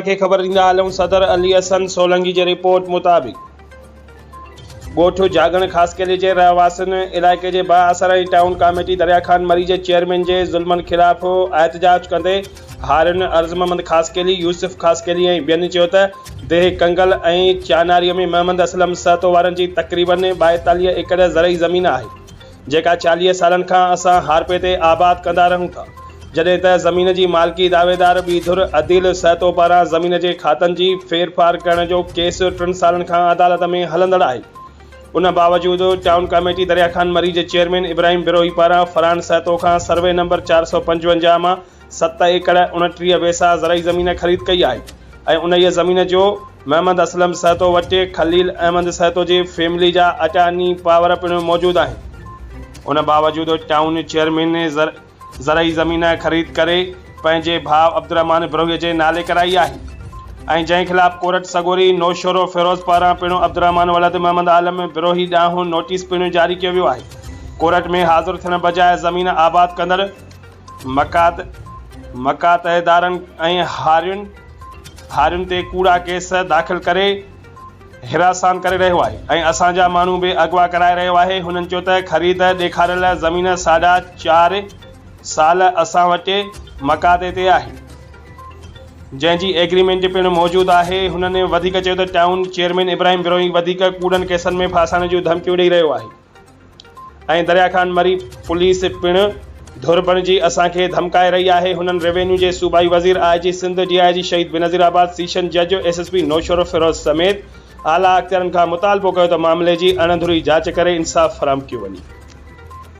کي خبر ڏيندا هلون صدر علي حسن سولنگي جي رپورٽ مطابق ڳوٺ جاڳڻ خاصخيلي جي رهواسين علائقي جي بااثر ۽ ٽائون ڪاميٽي دريا خان مري جي چيئرمين جي ظلمن خلاف احتجاج ڪندي هارين عرض محمد خاصخيلي، يوسف خاصخيلي ۽ ٻين چيو ته ديهه ڪنگل ۽ چاناري ۾ محمد اسلم سهتو وارن جي تقريبن 42 ايڪڙ زرعي زمين آهي. جيڪا 40 سالن کان اسان هارپي تي آباد ڪندا رهون ٿا، جڏهن ته زمين جي مالڪي دعويدار ٻي ڌر عديل سهتو پاران زمين جي کاتن جي ڦيرڦار ڪرڻ جو ڪيس ٽن سالن کان عدالت ۾ هلندڙ آهي، ان باوجود ٽائون ڪاميٽي دريا خان مري جي چيئرمين ابراهيم بروهي پاران فرحان سهتو کان سروي نمبر 455 مان ست ايڪڙ 29 ويساهه زرعي زمين خريد ڪئي آهي ۽ انهيء زمين جو محمد اسلم سهتو وٽ خليل احمد سهتو جي فيملي جا اٽارني پاور پڻ موجود آهن. ان باوجود ٽائون چيئرمين زرعي زمين خريد ڪري پنهنجي ڀاء عبدالرحمان بروهي جي نالي ڪرائي آهي ۽ جنهن خلاف ڪورٽ سڳوري نوشهرو فيروز پاران پڻ عبدالرحمان ولد محمد عالم بروهي ڏانهن نوٽيس پڻ جاري ڪيو ويو آهي. ڪورٽ ۾ حاضر ٿيڻ بجاء زمين آباد ڪندڙ مقاطعيدارن ۽ هارين هارين تي ڪوڙا ڪيس داخل ڪري هراسان ڪري رهيو آهي ۽ اسان جا ماڻهو به اغوا ڪرائي رهيو آهي هنن چيو ته خريد ڏيکاريل زمين ساڍا چار سال اسان وٽ مقاطعي تي آهي جنهن جي ايگريمينٽ پڻ موجود آهي هنن وڌيڪ چيو ته ٽائون چيئرمين ابراهيم بروهي وڌيڪ ڪوڙن ڪيسن ۾ ڦاسائڻ جون ڌمڪيون ڏئي رهيو آهي. ۽ دريا خان مري پوليس پڻ ڌر بڻجي اسان کي ڌمڪائي رهي آهي، هنن روينيو جي صوبائي وزير، I G Sindh, D I G Shaheed Benazirabad, session جج، ايس ايس پي نوشهروفيروز سميت اعليٰ اختيارين کان مطالبو ڪيو ته معاملي جي اڻ ڌري جاچ ڪري انصاف فراهم ڪيو وڃي.